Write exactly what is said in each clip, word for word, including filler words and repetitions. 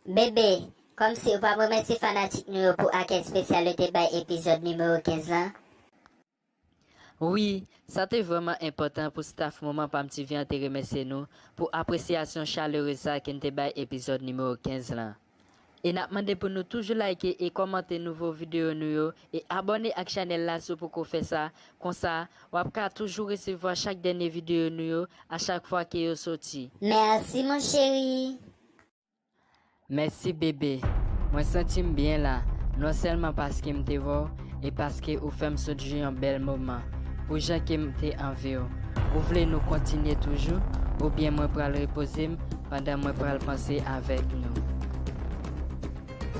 Bebe, kòmsi ou p ap remèsye fanatik nou yo pou akèy espesyal yo te bay epizòd nimewo kenz lan? Wi, sa te vrèman enpòtan pou staff Moman Pa M T V an te remèsye nou pou apresyasyon chalere sa ke n te bay epizòd nimewo kenz lan. E n ap mande pou nou toujou like e kòmante nouvo videyo nou yo e abòne ak chanèl la si w poko fè sa. Konsa, w ap ka toujou resevwa chak dènye videyo nou yo a chak fwa ke yo soti. Mèsi, mon chéri. Mèsi, bebe. Mwen santi m byen la, non sèlman paske m te wè w, e paske ou fè m sot jwi yon bèl moman, pou jan ke m te anvi w. Ou vle nou kontinye toujou, oubyen mwen pral repoze m pandan mwen pral panse avèk nou?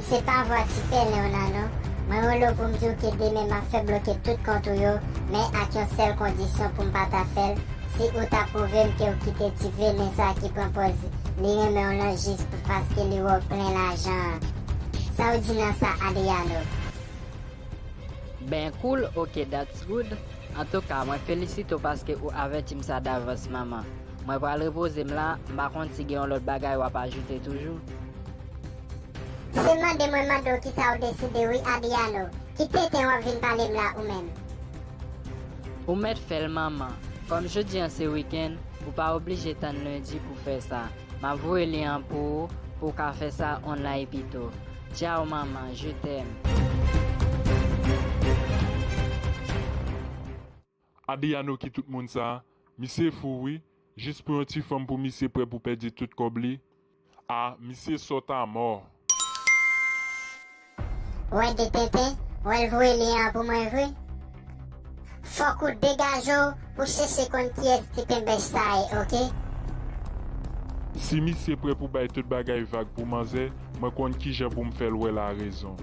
Se pa vwa ti pèlen w nan non. Mwen rele w pou m di w ke demen m ap fè bloke tout kont ou yo, men ak yon sèl kondisyon pou m pa ta fè l, si ou ta pwouve m ke w kite ti venen sa ki pran pòz li renmen w lan jis pou paske li wè w plen lajan an. Sa w di nan sa, Adriano? Ben cool, ok, that's good. Antouka, mwen felisite w paske ou avèti m sa davans, manman. Mwen pral repoze m la, m pa konn si gen yon lòt bagay w ap ajoute toujou. Se mande mwen mande w kisa w deside wi, Adriano. Ki tenten w ap vin pale m la ou menm? Ou mèt fè l, manman. Kòm jodi an se wikenn, ou pa oblije tann lendi pou fè sa. M ap voye lyen an pou ou, pou w ka fè sa online pito. Tchao, manman, je t'aime. Adriano ki tout moun sa, misye fou wi, jis pou yon ti fanm pou misye prè pou pèdi tout kòb li. A, misye sòt amò. Wè de tenten, wè l voye lyen an pou mwen vre. Fòk ou degaje w pou chèche konn kiyès ti penbèch sa ye, oke? Si misye prè pou bay tout bagay vag pou manzè, mwen konn kijan pou m fè l wè larezon.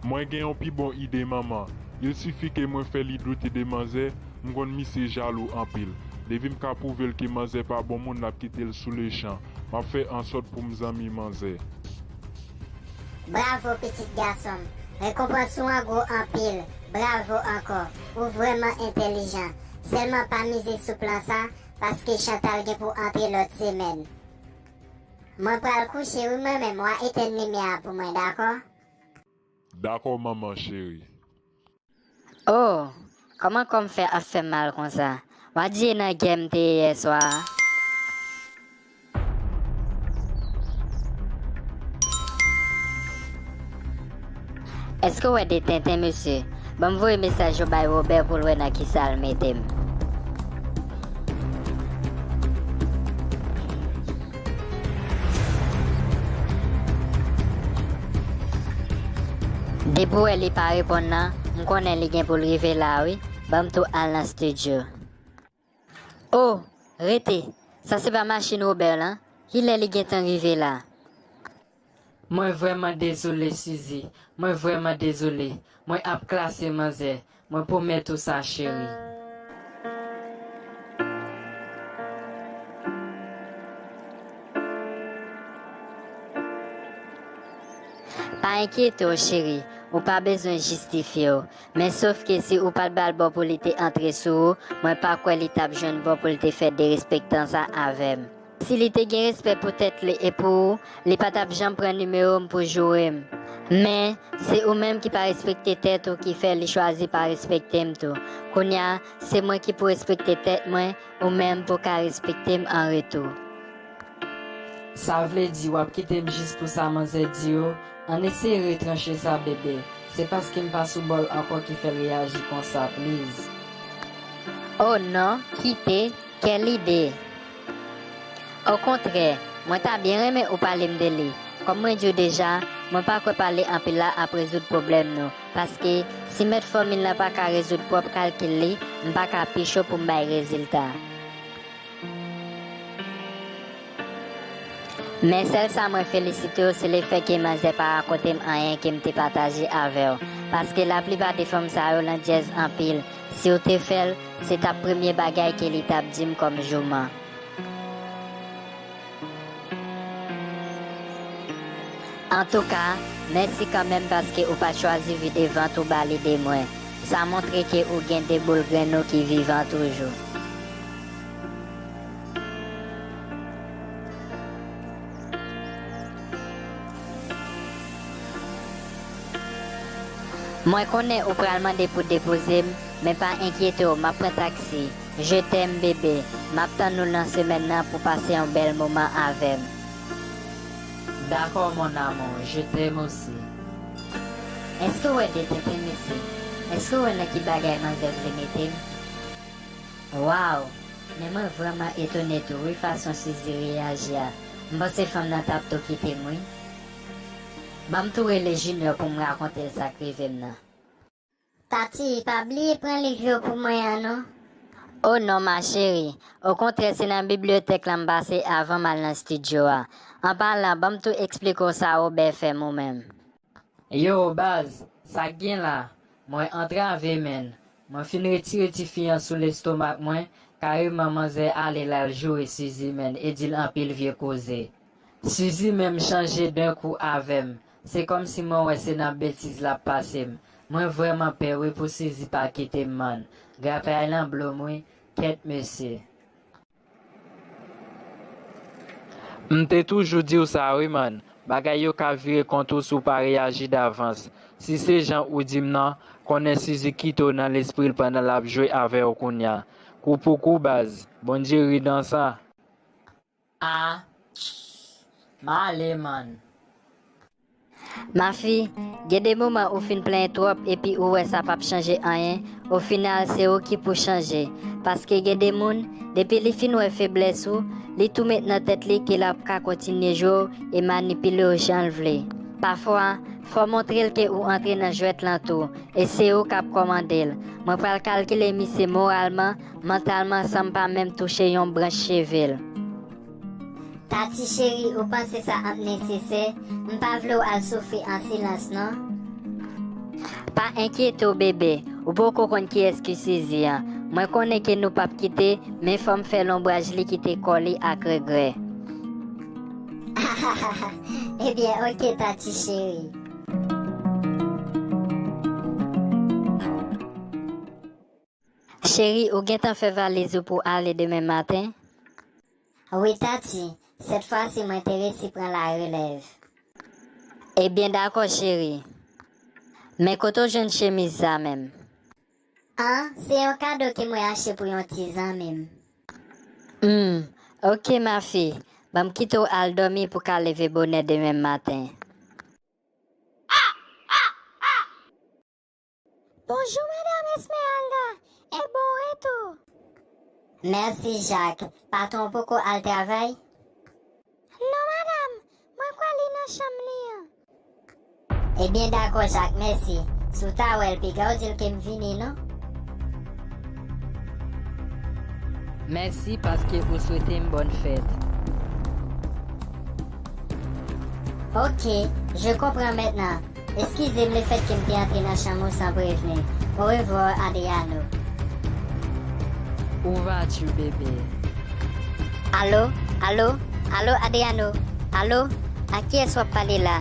Mwen gen yon pi bon ide, manman. Il sifi ke mwen fè li doute de manzè, m konn misye jalou anpil. Depi m ka pwouve l ke manzè pa bon moun, l ap kite l sou lechan. M ap fè ansòt pou m zanmi manzè. Bravo, pitit gason m. Rekonpans ou an gwo anpil. Bravo ankò. Ou vrèman entèlijan. Sèlman pa mize sou plan sa, paske Chantal gen pou antre lòt semèn. Mwen pral kouche wi mwen menm, w a etenn limyè a pou mwen, dakò? Dakò, manman cheri. Oh, kòman kò m fè ap fè m mal konsa? W a di e nan gè m te ye yèswa a? Èske w wè de tenten, mesye? Ban m voye mesaj yo bay Wobè pou l wè nan kisa l mete m. Depi w wè li pa reponn nan, m konnen li gen pou l rive la wi. Ban m tou al nan estidyo. Oh, rete! Sa se pa machin Wobè lan? Kilè li gentan rive la? Mwen vrèman dezole, Suzy. Mwen vrèman dezole. Mwen ap klase manzè. Mwen pwomèt ou sa, cheri. Pa enkyete w, cheri. Ou pa bezwen jistifye w. Men sof ke si ou pa t ba l bò pou li te antre sou ou, mwen pa kwè li t ap jwenn bò pou l te fè derespektan sa avè m. Si li te gen respè pou tèt li e pou ou, li pa t ap janm pran nimewo m pou joure m. Men, se ou menm ki pa respekte tèt ou ki fè li chwazi pa respekte m tou. Kounye a, se mwen ki pou respekte tèt mwen, ou menm pou ka respekte m an retou. Sa vle di w ap kite m jis pou sa manzè di yo? Ann eseye retranche sa, bebe. Se paske m pa sou bò l ankò ki fè l reyaji konsa, please. Oh non, kite, quelle idée! Okontrè, mwen ta byen renmen ou pale m de li. Kòm mwen di w deja, mwen pa kwè pale anpil la ap rezoud pwoblèm nou, paske si mèt fòmil lan pa ka rezoud pwòp kalkil li, m pa ka pi cho pou m bay rezilta. Men sèl sa mwen felisite w, se lefè ke manzè pa rakonte m anyen ke m te pataje avè w, paske laplipa de fanm sa yo landjèz anpil. Si w te fè l, se t ap premye bagay ke li t ap di m kòm jouman. Antouka, mèsi kanmenm paske ou pa t chwazi vide vant ou ba li de mwen. Sa montre ke ou gen de boul grenn ou ki vivan toujou. Mwen konnen ou pral mande pou depoze m, men pa enkyete w, m ap pran taksi. Je t'aime, bebe. M ap tann ou nan semèn nan pou pase yon bèl moman avè m. Dakò, mon amour, je t'aime aussi. Èske w wè de tenten, mesye? Èske w wè nan ki bagay manzè vle mete m? Waw! Men mwen vrèman etone tou wi fason Suzy reyaji a. M panse fanm nan t ap tou kite m wi. Ban m tou rele Junior pou m rakonte l sa k rive m nan. Tati, pa bliye pran liv yo pou mwen an non. O non, ma chérie. Okontrè, se nan bibliyotèk la m pase avan m al nan estidyo a. An palan, ban m tou eksplike w sa Robert fè m ou menm. Yo, baz, sa k gen la? Mwen antrave, menn. Mwen fin retire tifi an sou lestomak mwen, kareman manzè ale l al joure Suzy, menn, e di l anpil vye koze. Suzy menm chanje d'un coup avè m. Se kòmsi mwen wè se nan betiz l ap pase m. Mwen vrèman pè wi pou Suzy pa kite m, man. Grapyay lan blo m wi. Kèt mesye. M te toujou di w sa wi, man. Bagay yo ka vire kont ou si w pa reyaji davans. Si se jan ou di m nan, konnen Suzy kite w nan lespri l pandan l ap jwe avè w kounya. Kou pou kou, baz. Bondye ri dan sa. A, m ale, man. Mafi, gen de moman ou fin plenyen twòp epi ou wè sa p ap chanje anyen, ofinal se ou ki pou chanje. Paske gen de moun, depi li fin wè feblès ou, li tou met nan tèt li ke l ap ka kontinye jwe w e manipile w jan l vle. Pafwa, fò w montre l ke ou antre nan jwèt lan tou, e se ou k ap kòmande l. Mwen pral kalkile misye moralman, mantalman san m pa menm touche yon branch cheve l. Tati cheri, ou panse sa ap nesesè? M pa vle w al soufri an silans non. Pa enkyete w bebe, ou poko konn kiyès ki Suzy an. Mwen konnen ke nou p ap kite, men fò m fè lonbraj li kite kò li ak regrè. Ebyen oke Tati cheri. Cheri, ou gentan fè valiz ou pou ale demen maten? Wi Tati, sèt fwa si mwen te resi pran larelèv. Ebyen dakò cheri. Men kote w jwenn chemiz sa menm? An, se yon kado ke mwen achte pou yon ti zanmi m. Hmm, oke mafi, ban m kite w al dòmi pou ka leve bonè demen maten. Bonjou madanm Esmeralda, e bon retou. Mèsi Jacques, patwon w poko al travay? Non madanm, mwen kwè li nan chanm li an. Ebyen dakò Jacques, mèsi. Si w ta wè l piga w di l ke m vini non. Mèsi paske ou swete m bòn fèt. Ok, je comprends maintenant. Eskize m lefètke m te antre nan chanm ou san prevni. Orevwa, Adriano. Où vas-tu, bébé? Alo, alo, alo, Adriano. Alo, a kiyès w ap pale la?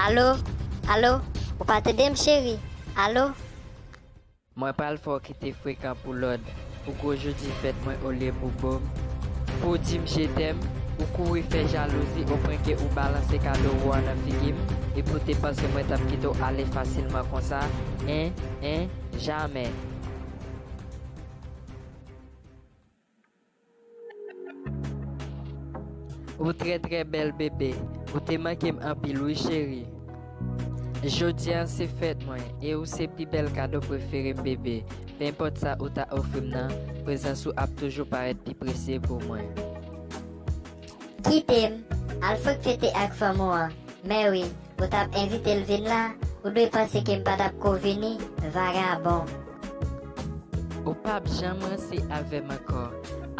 Alo, alo, ou pa tande m cheri? Alo? Mwen pral fè w kite frekan pou lòd, pou gwo jodi fèt mwen olye pou bo m. Pou w di m je t'aime, ou kouri fè jalouzi opwen ke ou balanse kado ou an nan figi m, epi w te panse mwen t ap kite w ale fasilman konsa? En, en, jamè! Ou trè trè bèl bebe, ou te manke m anpil wi cheri. Jodi a se fèt mwen e ou se pi bèl kado prefere m bebe. Penpòt sa ou ta ofri m nan, prezans ou ap toujou parèt pi presye pou mwen. Kite m al fwenk fete ak fanm ou an. Mèwi, ou t ap envite l vin la, ou dwe panse ke m pa t ap ko vini, vagabon. Ou p ap janm ranse avè m ankò.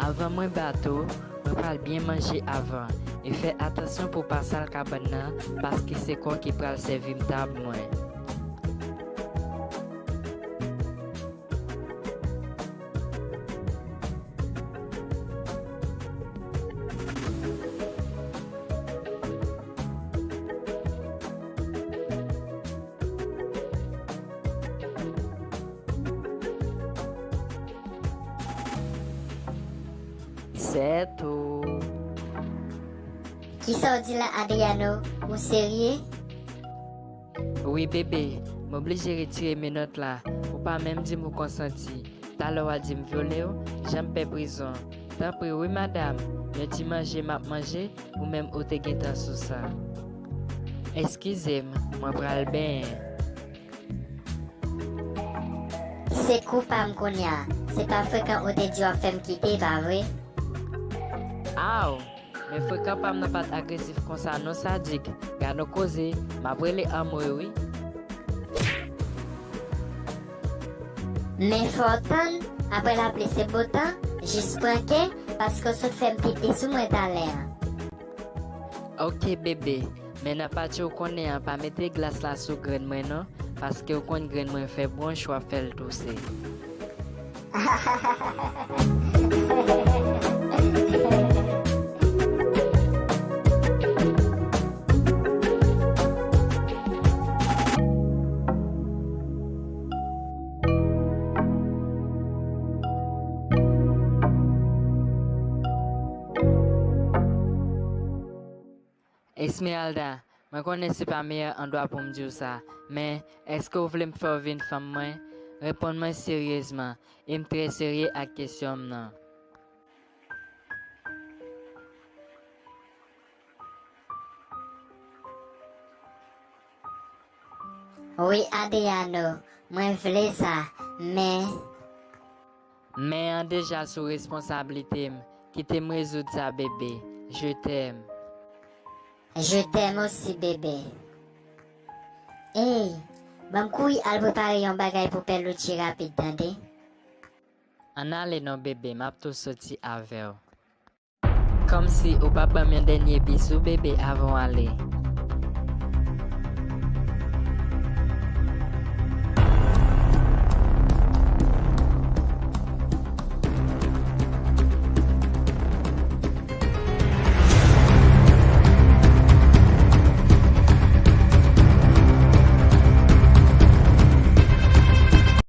Avan mwen bato, mwen pral byen manje avan. E fè atansyon pou w pa sal kabann nan, paske se kò ki pral sèvi m tab mwen. Sèto. Kisa w di la, Adriano? Ou serye? Wi, bebe. M oblije retire menòt la. Ou pa menm di m ou konsanti. Talè w a di m vyole w, jan m pè prizon. Tanpri wi madanm, yon ti manje m ap manje, ou menm ou te gentan sou sa. Eskize m, mwen pral benyen. Se kou pa m kounye a. Se pa frekan ou te di w ap fè m kite, pa vre? Aw! Men frekan pa m nan pa t agresif konsa non sadik. Gad on koze, m ap rele anmwe wi. Men fò w tann, apre lapli se botan, jis pran kè, paske w sot fè m pipi sou mwen talè a. Ok bebe, men nan pati w konnen an pa mete glas la sou grenn mwen non, paske w konn grenn mwen fè bwonch w ap fè l touse. Esmeralda, mwen konnen se pa meyè andwa pou m di w sa, men èske w vle m fè w vin fanm mwen? Reponn mwen seryezman, e m trè serye ak kesyon m nan. Wi Adriano, mwen vle sa, men. Men an deja sou responsablite m, kite m rezoud sa bebe, je t'aime. Je t'aime aussi bebe. Ey, ban m kouri al prepare yon bagay pou Pè Lucci rapid tande. Ann ale non bebe, m ap tou soti avè w. Kòmsi ou p ap ban m yon dènye bizou bebe avan w ale.